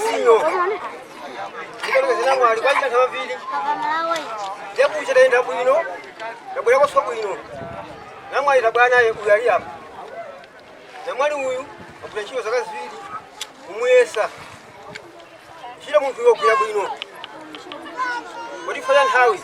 Sinyo ndikalekezera mwali kwachita nthawi mavili ndekucha tayenda bwino, tabwera kwaswa bwino. Namwali tabwera naye uyu ali apa. Namwali uyu agwira ntchito zaka 2 kumuyesa ntchito, munthu uyu ogwira bwino. Kodi nthawi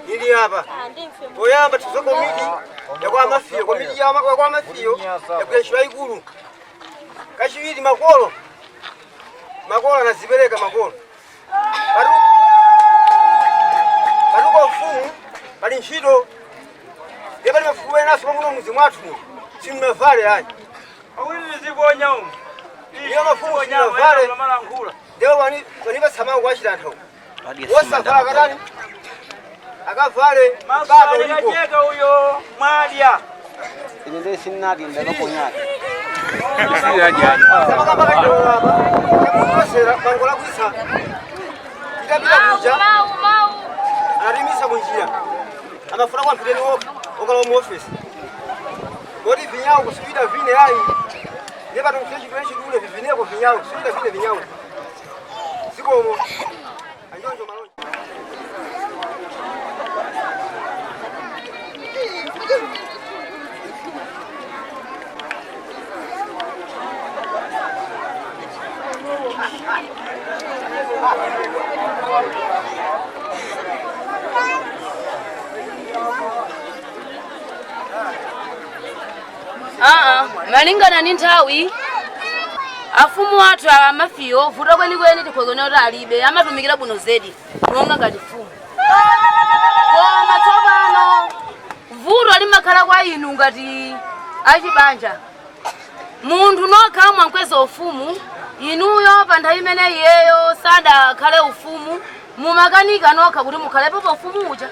ili apa, poyamba tizo komiti yakwa mafiyo, komiti yakwa mafiyo yagwira ntchito yayikulu. Kachiwiri, makolo, makolo anazipereka, makolo patuka ufumu pali ntchito, ndiye pali mafumu enaso pamuno mudzi mwathu muno simunavale ayi. Iyo mafumu simunavale, ndiye wanipatsa mawu kwachita anthu wosavala katani akavale baba ulipo. Uyo mwadya. Ine ndiye sinati ndakaponyati. Samakamba kachidola apa yamunosera bango lakwisa itapita kuja anatimisa munjira, amafuna kwamphiteni okha okalowa mu ofisi koti vinyawo kusikuita vine ayi, ndiye pato kusiye chidule chidule vivineko vinyawo kusikuita vine vinyawo zikomo anjonjo malonje. Aa, malingana ni nthawi, afumu athu awa amafiyo vuto kwenikweni tikhozone kuti alibe amatumikira bwino zedi monga ngati fumu, koma tsopano vuto limakhala kwa inu ngati achibanja. Munthu nokha mwankweza ufumu, inuyo pa nthawi imene iyeyo sadakhale ufumu mumakanika nokha kuti mukhalepo pa ufumu uja.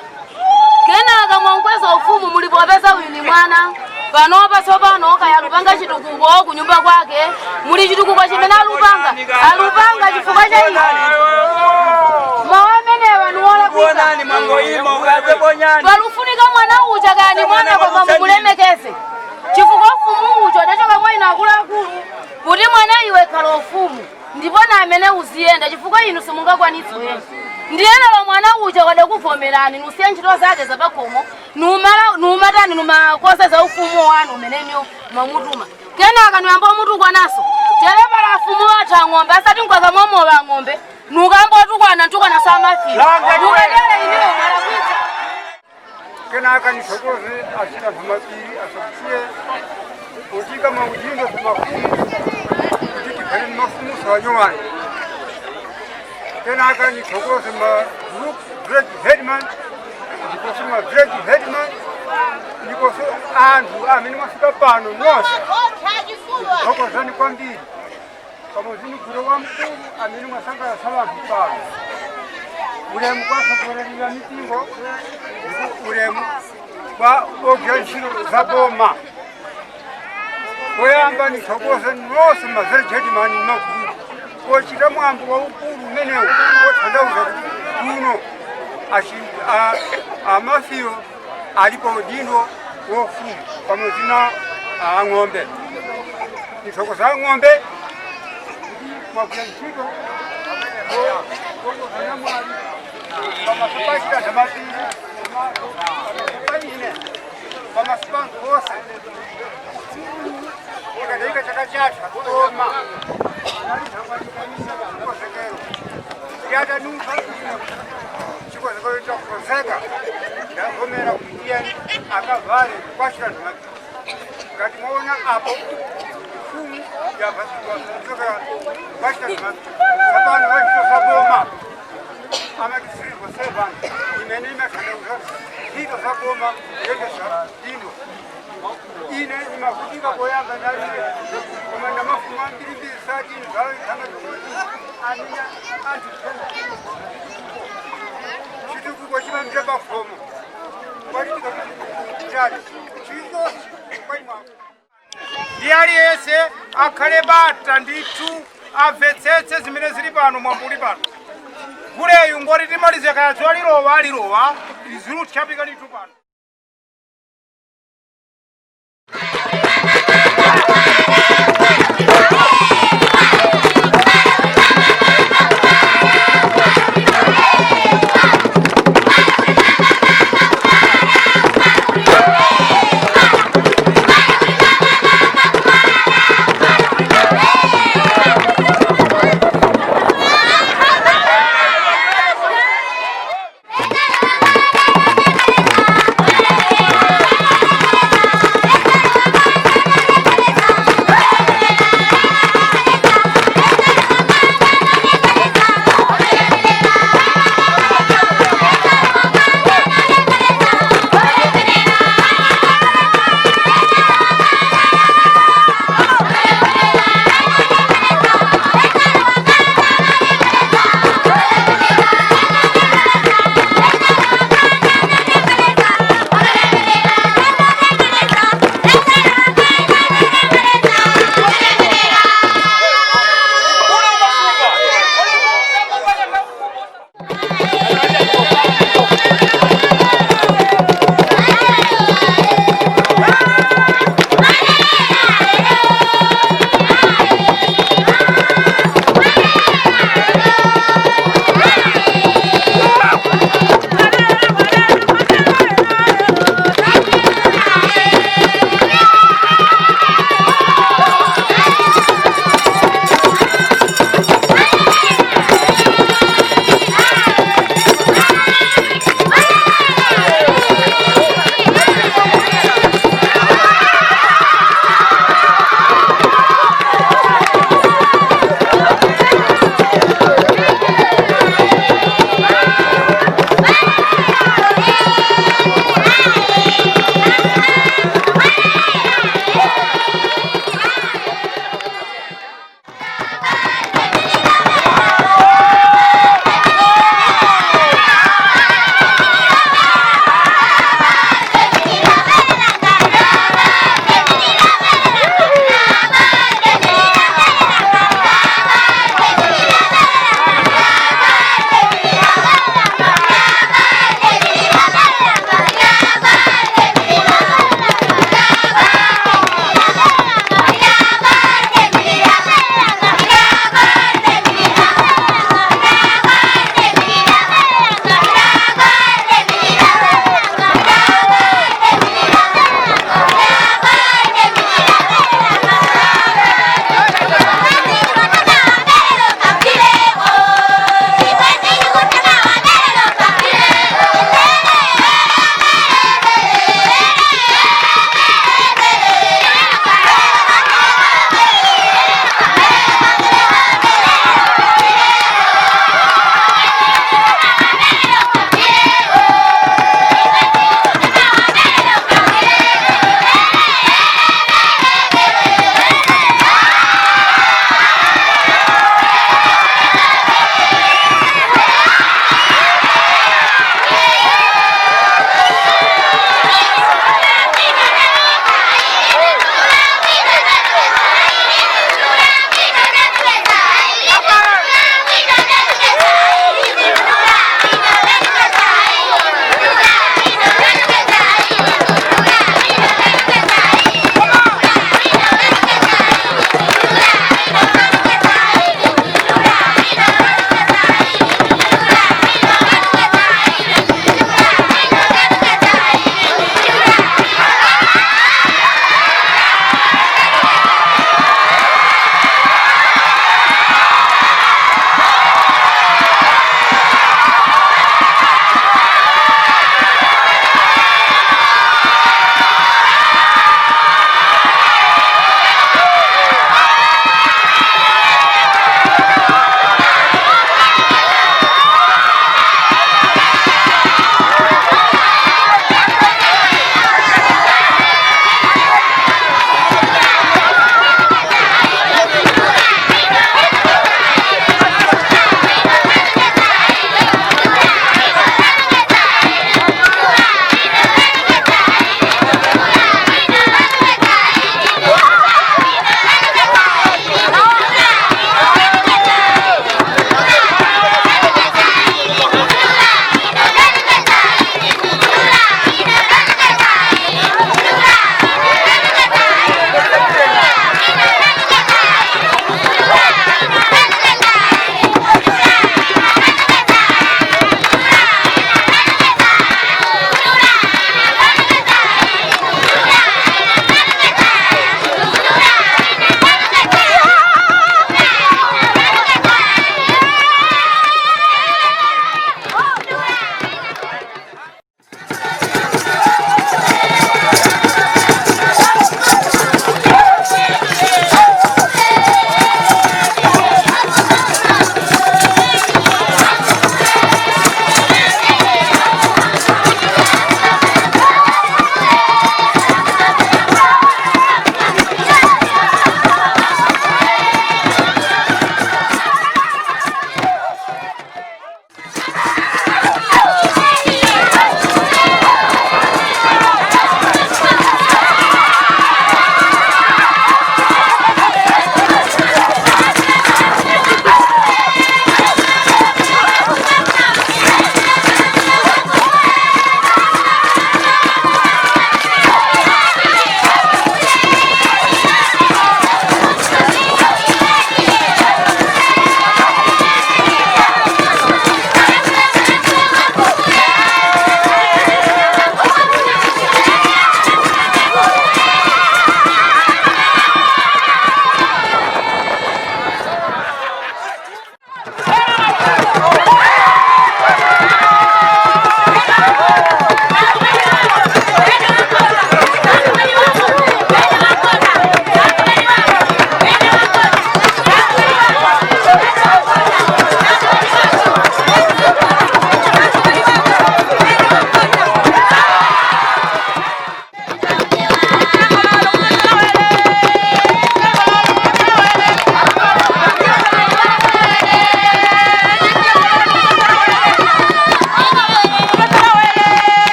Kenaka mwankweza ufumu, mulipopeza uyu ni mwana panopa. Tsopano kaya alupanga chitukuko kunyumba kwake, muli chitukuko chimene alupanga, alupanga chifukwa cha inu. Mawu amenewa niwolakwika. Kuonani mwangoima ukazeponyani. Palufunika mwana uja kani mwana, koma mumulemekeze chifukwa ufumu uja adachoka mwa inu akuluakulu kuti mwana iwe khala ufumu ndipo na amene uziyenda, chifukwa inu simungakwanitse kuyenda. Ndiye lero mwana uja wadakuvomerani, nusiye ntchito zake zapakhomo, numatani, numakosa za ufumu wanu umenenyo mwamutuma. Kenaka nuyamba umutukwanaso tere pala afumu athu ang'ombe asati nkwaza mwamowa ang'ombe, nukamba otukwana ntukwana samafika nukatera iniwo mwalakwitsa. Kenaka nithokoze achita mapiri asakusiye kutika maujindo kumafumu kuti tikhale mmafumu sawanyowani. Kenaka nithokoze ma group village headman ndiponso ma village headman ndiponso anthu amene mwafika pano nonse, thokozani kwambiri pamodzi ni gulu wa mkulu amene mwasangalatsa anthu pano. Ulemu kwasogolerera mipingo ndipo ulemu kwa ogwira ntchito za boma. Poyamba nithokoze nonse ma village headman magulu pochita mwambo waukulu umenewu othandauza kuti kuno amafiyo alipo dindo wofumu pamodzi na ang'ombe. Nithokoza ang'ombe kuti mwagwira ntchito kokozana pamaso pachita zamapiri paine pamaso panthu onse ikadaika chaka chatha koma chikozekero yatanuka chikozekero chakukozeka, ndavomera kuti iyani akavale kwachita zamapiri. Ngati mwaona apo mfumu yavakuchokera kwachita zamapiri, tsapano wachito zaboma amati civil servant imene imathandauza ntchito zaboma kuyendesa ino. Ine imavutika poyamba ndalile, koma ndamafumu ambirimbiri satini zaamaoti amene anthu chitukuko chimamira pakhomo kwalitikachali chilichonse kwaimwa. Ndi aliyense akhale bata ndithu, amvetsetse zimene zili pano mwambuli pano. Guleyu ngoti timalize, kaya dzuwa lilowa alilowa, izulu tchapika ndithu pano.